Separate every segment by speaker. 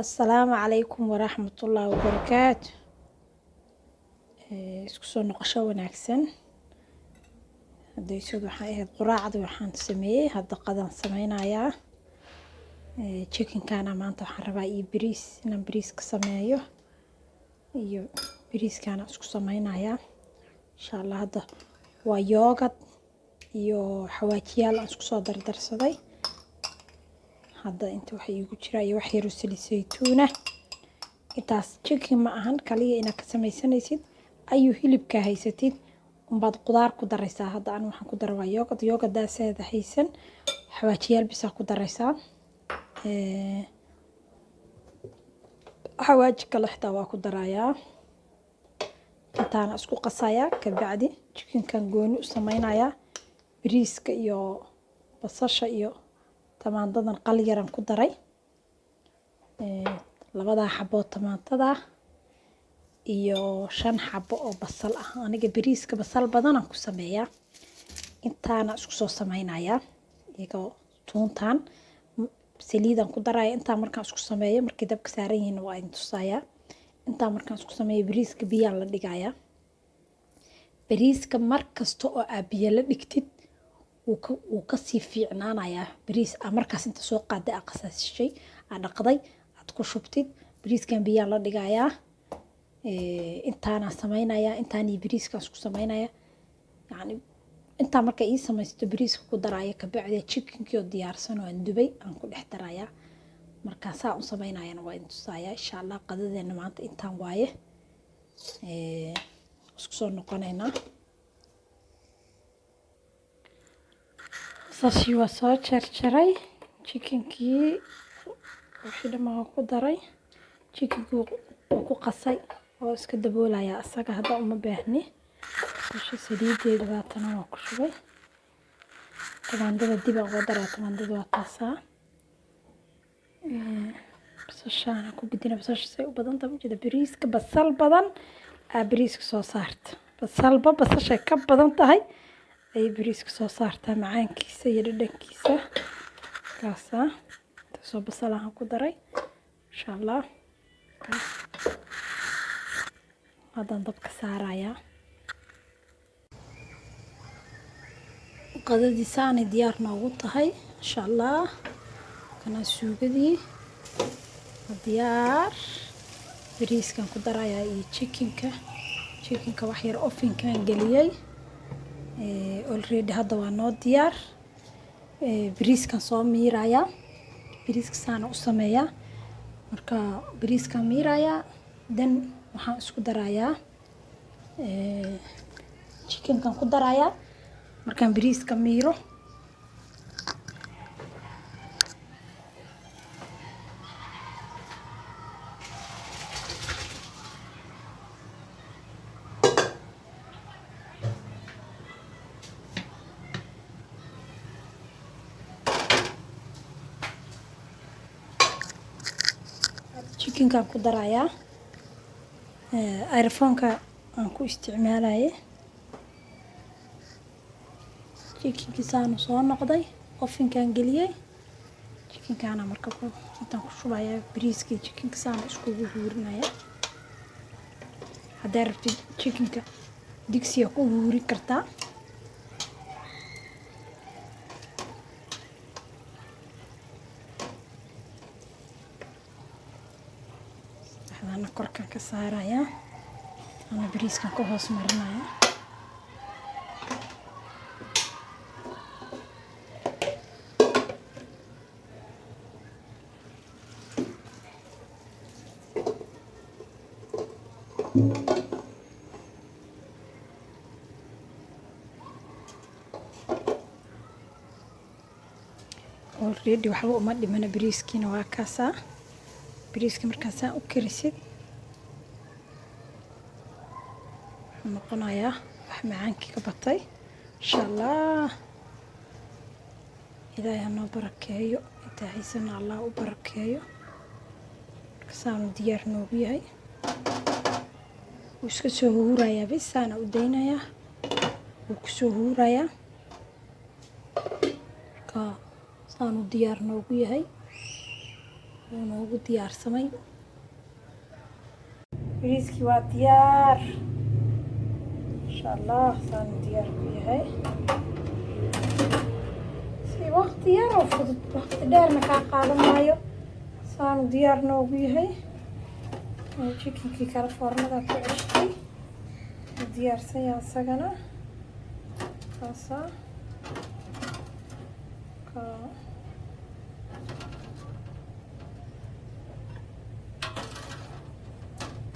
Speaker 1: Assalaamu calaykum waraxmatullaahi wabarakaatu. Isku soo noqosho wanaagsan. Hadda waxay ahayd quraacda waxaan sameeyey, hadda qadaan sameynayaa. Chickenkaana maanta waxaan rabaa iyo bariis, inaan bariis ka sameeyo iyo bariiskaana isku sameynayaa insha Allah. Hadda waa yogurt iyo xawaajiyaal aan isku soo dardarsaday. Hadda inta waxa iigu jira iyo wax yar oo saliid saytuun ah. Intaas chicken ma ahan kaliya inaad ka sameysanaysid, ayuu hilibka haysatid unbaad qudaar ku daraysaa. Hadda aniga waxaan ku daray waa yogurt. Yogurtaaseeda haysan, xawaajiyaal bisaa ku daraysaa. Xawaaji kale xitaa waa ku darayaa. Intaana isku qasayaa, kabacdi chickenkan gooni u sameynayaa. Bariiska iyo basasha iyo tamaandadan qal yaran ku daray. Labadaa xabo tamaandada iyo 5 xabo oo basal ah. Aniga bariiska basal badan aan ku sameeyaa. Intaana isku soo sameynayaa iyagoo tuuntan saliidan ku daraya. Intaa markaan isku sameeyo, markii dabka saaran yihiin waa idin tusayaa. Intaa markaan isku sameeyo, bariiska biyaan la dhigayaa. Bariiska mar kasta oo aad biyo la dhigtid wuu kasii fiicnaanayaa. Bariis aa markaas inta soo qaaday, aa qasaashay, aa dhaqday, aad ku shubtid. Bariiskan biyaan la dhigayaa. Intaana sameynayaa, intaan iyo bariiskaan isku sameynayaa. Yacni intaa marka ii samaysto, bariiska ku daraya, kabacdi chickenkii oo diyaarsan oo aan dubay aan ku dhex darayaa. Markaa saa u sameynayana waa idin tusayaa insha Allah. Qadadeena maanta intaan waaye. Isku soo noqonaynaa. Basashii waa soo jarjaray, chickenkii wixii dhammaan waa ku daray, chickenkii waa ku qasay oo iska daboolaya asaga, hadda uma baahni. Basasha saliideeda waatana waa ku shubay. Tamaandada dib aan uga daraa, tamaandada waa taasaa. Basashaana ku gudina, basasha say u badan tahay ujeeda. Bariiska basal badan aa bariiska soo saarta. Basalba basashay ka badan tahay ayay bariiska soo saartaa macaankiisa iyo dhadhankiisa. Kaasaa intaasoo basal aan ku daray insha Allah. Haddaan dabka saarayaa. Qadadii saanay diyaar noogu tahay insha Allah. Kana suugadii waa diyaar. Bariiskan ku darayaa iyo chickenka. Chickenka wax yar ovenkan geliyey. Already hadda waa noo diyaar. Bariiskan soo miirayaa. Bariiska saana u sameeyaa. Marka bariiskan miirayaa, then waxaan isku darayaa chickenkan ku darayaa markaan bariiska miiro. Chickenkan ku darayaa. Airfonka aan ku isticmaalaye. Chickenkii saanu soo noqday, ovenkan geliyey. Chickenkaana marka ku intaan ku shubayaa bariiskii, chickenka saanu iskugu huurinaya. Haddaa rabtid chickenka digsiga ku huurin kartaa. Saddexdaana korkaan ka saarayaa, ana bariiskan ku hoos marinaya. Already waxba uma dhimana, bariiskiina waa kaasaa. Bariiska markaa saan u karisid wuxuu noqonayaa wax macaankii ka batay insha Allah. Ilaahay ha noo barakeeyo, intaa haysana Allah u barakeeyo. Marka saanu diyaar noogu yahay, wuu iska soo huurayaa bis, saana u daynayaa, wuu kusoo huurayaa. Marka saanu diyaar noogu yahay. Wuu noogu diyaarsamay bariiskii, waa diyaar insha Allah. Saanu diyaar ku yahay si waqti yar oo fudud, waqti dheerna kaa qaadan maayo. Saanu diyaar noogu yahay. Chickenkii kale foornada ku ceshtay, wuu diyaarsan yahay isagana. Kaasa ka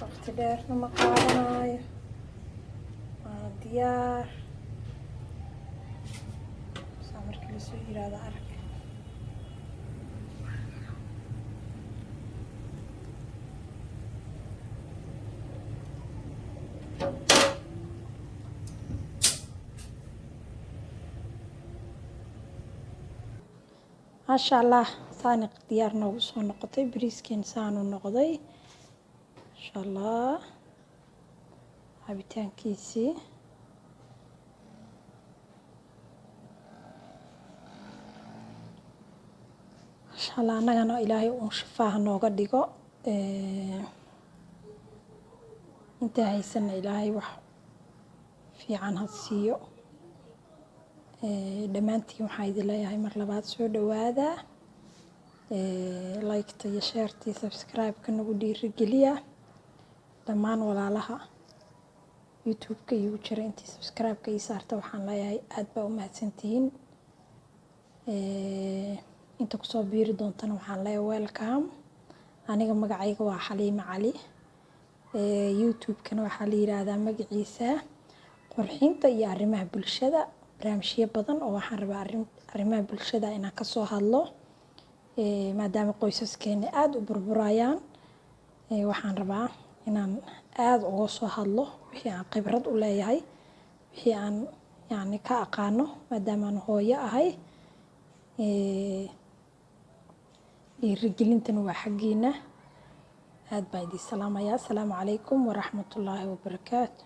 Speaker 1: waqti dheerna ma qaadanayo, waana diyaar. Saa markii lasoo yiraahdo arag. Maasha Allah, saani diyaar noogu soo noqotay bariiskeen, saanu noqday insha Allah cabitaankiisii. Insha Allah annagana Ilaahay uun shifaaha nooga dhigo, intaa haysana Ilaahay wax fiican ha siiyo dhammaantiin. Waxaa idin leeyahay mar labaad soo dhawaada, like-ta iyo share-ta iyo subscribe-ka nagu dhiirigeliya. Dhammaan walaalaha YouTube-ka iigu jira, intii subscribe-ka ii saarta, waxaan leeyahay aad baa u mahadsantihiin. Inta kusoo biiri doontana waxaan leeyahay welcome. Aniga magacayga waa Xaliimo Cali, YouTube-kana waxaa la yiraahdaa magaciisa Qurxinta iyo Arrimaha Bulshada. Barnaamijyo badan oo waxaan rabaa arrimaha bulshada inaan kasoo hadlo, maadaama qoysaskeena aada u burburayaan. Waxaan rabaa inaan aada uga soo hadlo wixii aan khibrad u leeyahay, wixii aan yacni ka aqaano, maadaama aan hooyo ahay. Dhiirigelintana waa xaggiina. Aad baa idin salaamayaa. Asalaamu calaykum waraxmatullaahi wabarakaatu.